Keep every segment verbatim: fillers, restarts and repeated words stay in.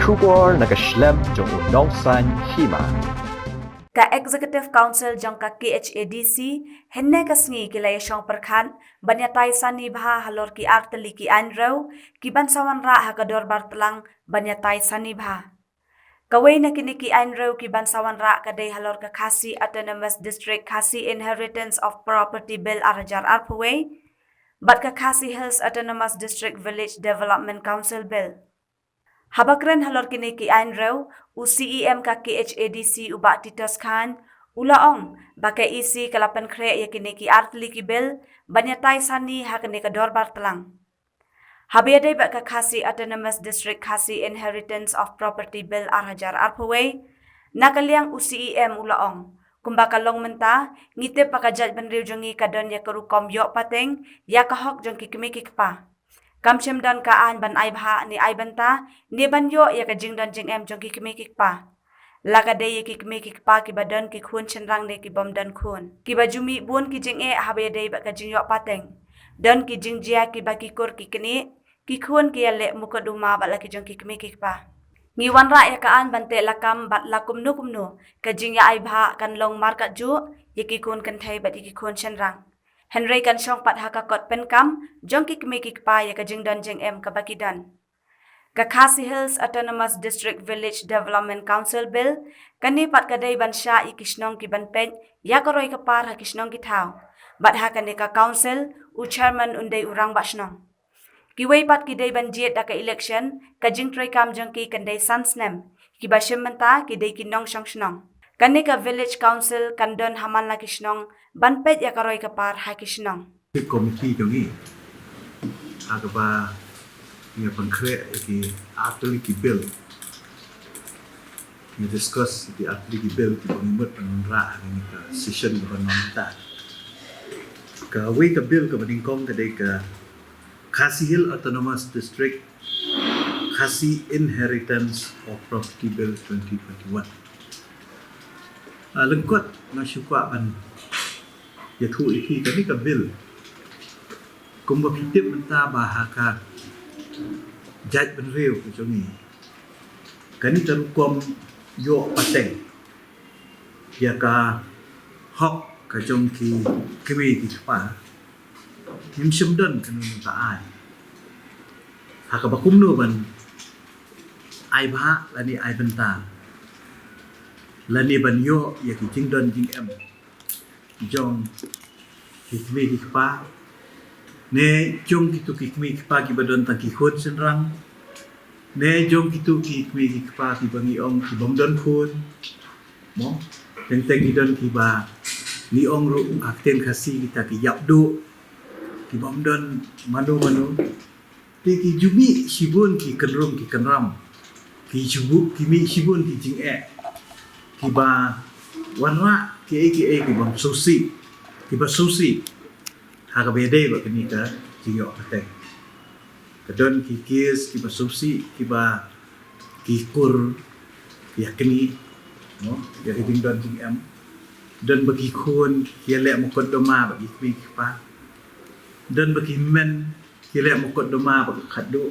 Khubor na ka shlem jong u nongsan hima. Ka Executive Council jong ka K H A D C hynne ka sngi ki la ïashong pyrkhat ban ïatai sani bha halor ki artylli ki aiñ rew ki ban sa wanrah ha ka dorbar tlang ban ïatai sani bha. Kawei na kine ki aiñ rew ki ban sa wanrah ka dei halor ka Khasi Autonomous District Khasi Inheritance of Property Bill ar hajar arphew wei bad ka Khasi Hills Autonomous District Village Development Council Bill. Haba kren halor kine ki aiñ rew, u C E M ka K H A D C u Bah Titos Chyne u la ong ba ka E C ka la pynkhreh ïa kine ki artylli ki bill ban ïatai sani ha kane ka dorbar tlang. Haba ïadei bad ka Khasi Autonomous District Khasi Inheritance of Property Bill ar hajar arphew wei, na ka liang u C E M u la ong kumba ka long mynta, ngi tip ba ka jaitbynriew jong ngi ka don ïa ka rukom ïoh pateng ïa ka hok jong ki kmie ki kpa. Kam shym don ka aiñ ban ai bhah ne ai bynta ne ban ïoh ïa ka jingdon jingem jong ki kmie ki kpa. La ka dei ïa ki kmie ki kpa kiba don ki khun shynrang ne ki bym don khun, kiba ju mih bun ki jingeh haba ïadei bad ka jingïoh pateng. Don ki jingjia kiba ki kur ki knieh, ki khun ki ïaleh mukotduma bad la ki jong ki kmie ki kpa. Ngi wanrah ïa ka aiñ ban teh lakam bad la kumno kumno ka jingïa ai bhah kan long markatjuh ïa ki khun kynthei bad ïa ki khun shynrang. Hynrei kan shong pat ha ka kot pynkam jong ki kmie ki kpa ïa ka jingdon jingem kaba ki don. Ka Khasi Hills Autonomous District Village Development Council Bill, kane pat ka dei ban shah ïa ki shnong ki ban peit ïa ka roi ka par ha ki shnong ki thaw. Bad ha kane ka council, u chairman un dei u rangbah shnong. Kiwei pat ki dei ban jied da ka election, ka jingtrei kam jong ki kan dei san snem. Kiba shim bynta ki dei ki nongshong shnong. Kane ka Village Council kan don ha man la ki shnong ban peit ïa ka roi ka par ha ki shnong. Ki committee jong ngi ha kaba ngi pynkhreh ïa ki artylli ki bill. Ngi discuss ïa ki artylli ki bill kiba ngi mut ban wanrah ha kane ka session kaba nongta. Kawei ka bill kaba nyngkong ka dei ka Khasi Hills Autonomous District Khasi Inheritance of Property Bill twenty twenty-one. Ah, lyngkot nga shu kwah ban ïathuh ïa phi kane ka bill. Kumba phi tip mynta ba ha ka jaitbynriew ka jong ngi, kane ka rukom ïoh pateng ïa ka hok ka jong ki kmie ki kpa, ngim shym don kano kano ka aiñ ha kaba kumno ban ai bhah lane ai bynta lane ban ïoh ïa ki jingdon jingem jong ki kmie ki kpa, ne jong kito ki kmie ki kpa kiba don tang ki khun shynrang, ne jong kito ki kmie ki kpa kiba ngi ong ki bym don khun. Mo, teng teng ki don kiba ngi ong ruh ha ktien Khasi kita ki ïap duh, ki bym don mano mano. Te ki ju mih shibun ki kynrum ki kynram, ki ju mih shibun ki jingeh kiba wanrah kiei kiei ki bym sngewsih, kiba sngewsih ha kaba ïadei bad kane ka jingïoh pateng. Ka don ki case kiba sngewsih kiba ki kur ïa kane, no, ïa ka jingdon jingem. Don ba ki khun ki ïaleh mukotduma bad ki kmie ki kpa. Don ba ki hynmen ki leh mukotduma bad ka khatduh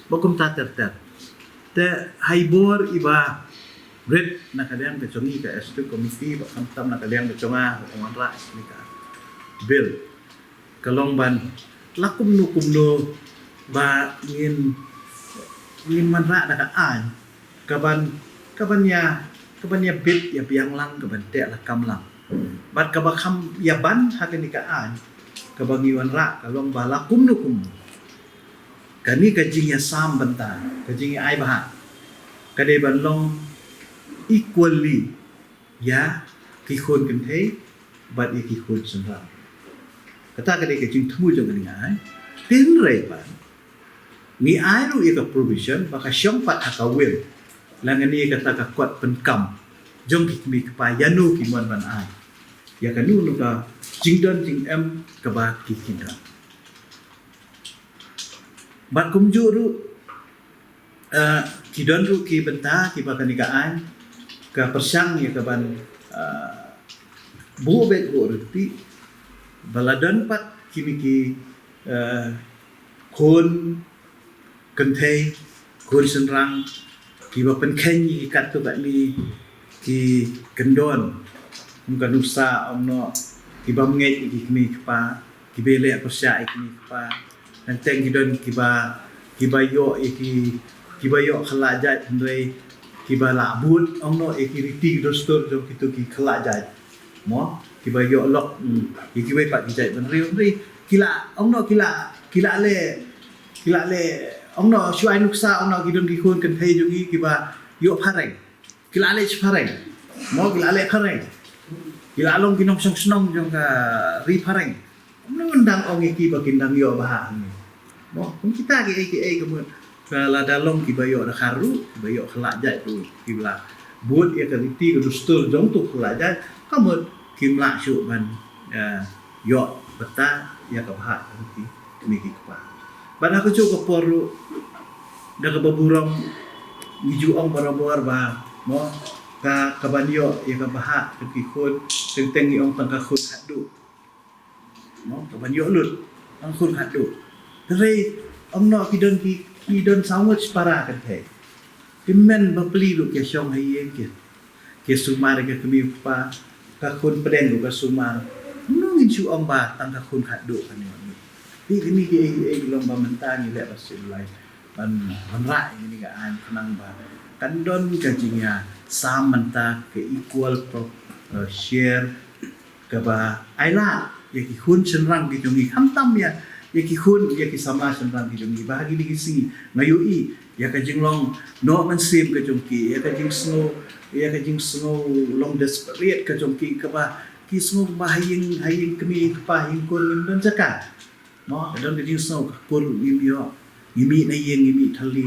bad kumta ter ter. Te ha i bor iba rit na ka liang ka jong ngi ka Executive Committee bad khamtam na ka liang ka jong nga, ka wanrah ïa kane ka bill, ka long ban la kumno kumno ba ngin, ngin wanrah da ka aiñ kaban, kaban ïa, kaban ïa bit ïa biang lang, kaban teh lakam lang. Bad kaba kham ïa ban ha kane ka aiñ kaba ngi wanrah ka long ba la kumno kumno kane ka jingïasam bynta, ka jingïa ai bha, ka dei ban long equally ïa ki khun kynthei bad ïa ki khun shynrang. Kata ka dei ka jingthmu jong kane ka aiñ. Hynrei pat ngi ai ruh ïa ka provision ba ka shong pat ha ka will lane ïa kata ka kot pynkam jong ki kmie ki kpa ïa no ki mon ban ai, ïa kano kano ka jingdon jingem kaba ki, ki don. Bad kumjuh ruh, eh, ki don ruh ki bynta kiba kane ka aiñ ka pyrshang ïa kaban, eh, buh beit buh ryntih ba la don pat kine ki, eh, khun kynthei, khun shynrang kiba pynkheiñ ïa ki katto katne ki kyndon, kum ka nuksa ong noh, kiba ngeit ïa ki kmie kpa, kiba leh pyrshah ïa ki kmie kpa. Teng teng ki don kiba, kiba ïoh ïa ki, kiba ïoh khlajait hynrei kiba la bud ong noh ïa ki riti ki dustur jong kito ki khlajait. Mo, kiba ïoh lok, hmm, ïa kiwei pat ki jait bynriew hynrei ki la ong noh, ki la, ki la leh, ki la leh, ong noh, shu ai nuksa, ong noh, ki don ki khun kynthei jong ngi kiba ïoh phareng. Ki la leh phareng. Mo, ki la leh phareng. Ki la long ki nongshong shnong jong ka ri phareng. Kumno ngan dang ong ïa ki ba kin dang ïoh bha hangne? Mo, kum kita kiei kiei ka mut, ka lada long kiba ïoh dkhar ruh, kiba ïoh khlajait ruh, kiba la bud ïa ka riti ka dustur jong uto khlajait, ka mut kim lah shuh ban, eh, ïoh bynta ïa ka bha jong ki kmie ki kpa. Bad ha kajuh ka por ruh, da kaba burom, ngi ju ong barabor ba, mo, ka, kaban ïoh ïa ka bha jong ki khun, teng teng ngi ong tang ka khun khatduh. Mo, kaban ïoh lut, tang khun khatduh. Hynrei ong noh ki don ki, ki don saw ngut shipara kynthei. Ki hynmen bapli ruh ki shong ha ïing ki, ki sumar ïa ka kmie kpa, ka khun pdeng ruh ka sumar. Kumno ngin shu ong ba tang ka khun khatduh kan ïoh lut? Te kine kiei kiei ki long ba mynta ngi leh ba sngewlai ban, ban wanrah ïa kane ka aiñ khnang ba kan don ka jingïasam bynta, ka equal pro-, eh, share, kaba ai lad ïa ki khun shynrang ki jong ngi, khamtam ïa, ïa ki khun, ïa ki samla shynrang ki jong ngi, ba ha kine ki sngi nga ïohi ïa ka jinglong noh mynsiem ka jong ki, ïa ka jingsngew, ïa ka jingsngew long desperate ka jong ki, kaba ki sngew ba ha ïing, ha ïing kmie kpa, ha ïing kur ngim don jaka. Mo, ka don ka jingsngew, ka kur ngim ïoh, ngi mih na ïing, ngi mih thylli.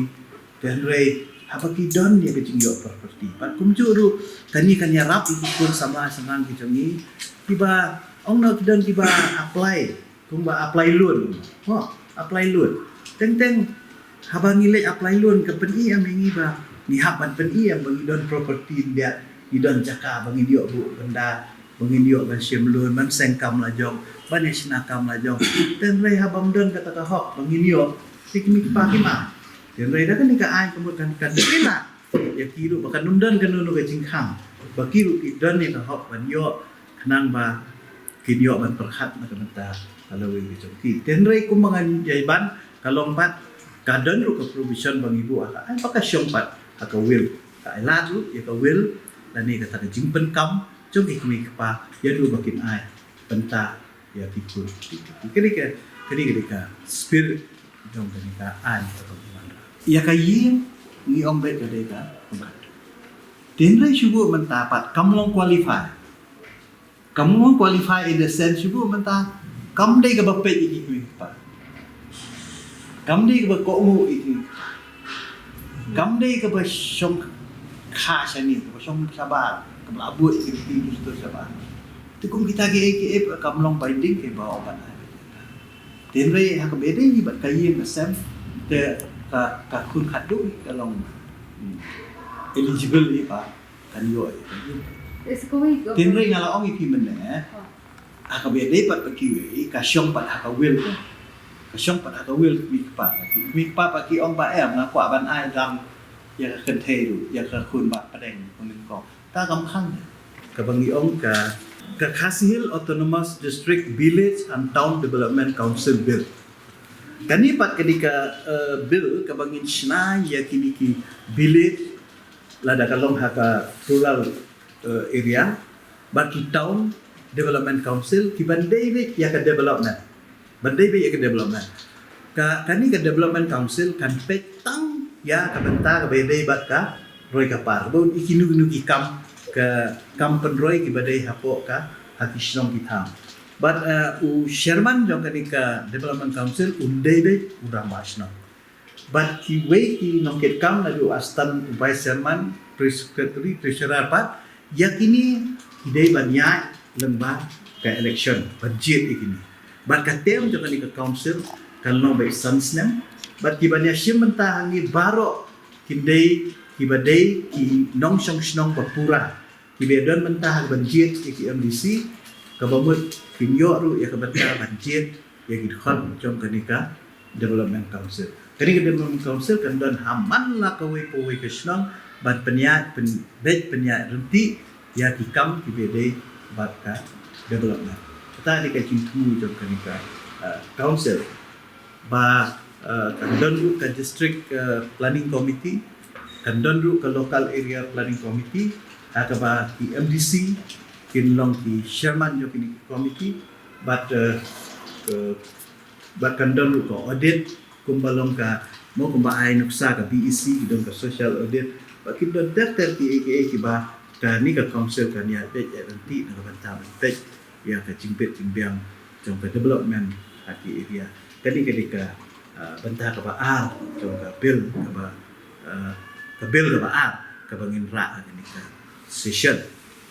Te hynrei haba ki don ïa ka jingïoh property, bad kumjuh ruh kane kan ïarap ïa ki khun samla shynrang ki jong ngi, kiba ong noh ki don kiba apply, kumba apply loan. Mo, apply loan. Teng teng haba ngi leit apply loan, ka pyni em ïa ngi ba ngi hap ban pyni em ba ngi don property, ngi don jaka ba ngin ïoh buh bynda, ba ngin ïoh ban shim loan, ban seng kam la jong, ban ïa shna kam la jong. Te hynrei haba ym don kata ka hok ba ngin ïoh, te ki kmie ki kpa kim ai. Te hynrei da kane ka aiñ ka mut kan, kan pynlait ïa ki ruh ba kan ym don kano kano ka jingkhang, ba ki ruh ki don ïa ka hok ban ïoh, khnang ba kin ïoh ban pyrkhat na ka bynta ka lawei ka jong ki. Te hynrei kumba ngan ïa ban, ka long pat, ka don ruh ka provision ba ngi buh ha ka aiñ, ba ka shong pat ha ka will. Ka ai lad ruh ïa ka will lane kata ka jingpynkam jong ki kmie ki kpa ïa ruh ba kin ai bynta ïa ki khun. Kane ka, kane ka dei ka spirit jong kane ka aiñ kaba ngi wanrah. Ïa ka ïing ngi ong beit ka dei ka pynban. Te hynrei shu buh mynta pat kam long qualify. Kam long qualify in the sense shu buh mynta kam dei kaba peit ïa ki kmie ki kpa. Kam dei kaba kohnguh ïa ki. Kam dei kaba shong kha shane, kaba shong shabar, kaba la bud ïa ki, ki dustur shabar. Te kum kita kiei kiei pat kam long binding kiba ong ban ai. Te hynrei ha kaba ïadei bad ka ïing ka sem, te ka, ka khun khatduh ka long, hmm, eligible ïa ba kan ïoh ïa ka ïing. Te hynrei nga la ong ïa phi mynne, eh. Ha kaba ïadei pat bad kiwei, ka shong pat ha ka will ka. Ka shong pat ha ka will ki kmie ki kpa. Ki kmie ki kpa pat ki ong ba em, nga kwah ban ai dang ïa ka kynthei ruh, ïa ka khun ba pdeng, khun nyngkong. Ta kam khang. Kaba ngi ong ka, ka Khasi Hills Autonomous District Village and Town Development Council Bill. Kane pat ka dei ka, eh, bill kaba ngin shna ïa kine ki village, lada ka long ha ka rural, eh, area, bad ki town development council, kiban dei beit ïa ka development. Ban dei beit ïa ka development. Ka, kane ka development council kan peit tang ïa ka bynta kaba ïadei bad ka roi ka par. Bad ïa kino kino ki kam, ka kam pynroi kiba dei hapoh ka, ha ki shnong ki thaw. Bad, eh, u chairman jong kane ka development council un dei beit u rangbah shnong. Bad kiwei ki nongkitkam, naduh u assistant, u vice chairman, pre-, secretary, treasurer pat, ïa kine ki dei ban ïaid lyngba ka election, ban jied ïa kine. Bad ka term jong kane ka council kan long beit san snem. Bad kiban ïashim bynta hangne baroh kin dei kiba dei ki nongshong shnong ba pura, kiba ïadon bynta ha kaban jied ïa ki M D C, kaba mut kin ïoh ruh ïa ka bynta ban jied ïa ki dkhot jong kane ka Development Council. Kane ka Development Council kan don ha man la kawei kawei ka shnong ban pynïaid, pynbeit, pynïaid ryntih ïa ki kam kiba dei bad ka development. Kata dei ka jingthmu jong kane ka, uh, council. Ba, uh, kan don ruh ka District, uh, Planning Committee, kan don ruh ka Local Area Planning Committee, ha kaba ki M D C kin long ki chairman jong kine ki committee, bad, uh, uh, bad kan don ruh ka audit, kumba long ka, mo, kumba ai nuksa ka B E C, ki don ka social audit, bad kin don ter ter kiei kiei kiba kane ka council kan ïaid beit ïaid ryntih na ka bynta ban peit ïa ka jingbit jingbiang jong ka development ha ki area. Kane ka dei ka, uh, bynta kaba ar jong ka bill kaba, uh, ka bill kaba ar kaba ngin rah ha kane ka session.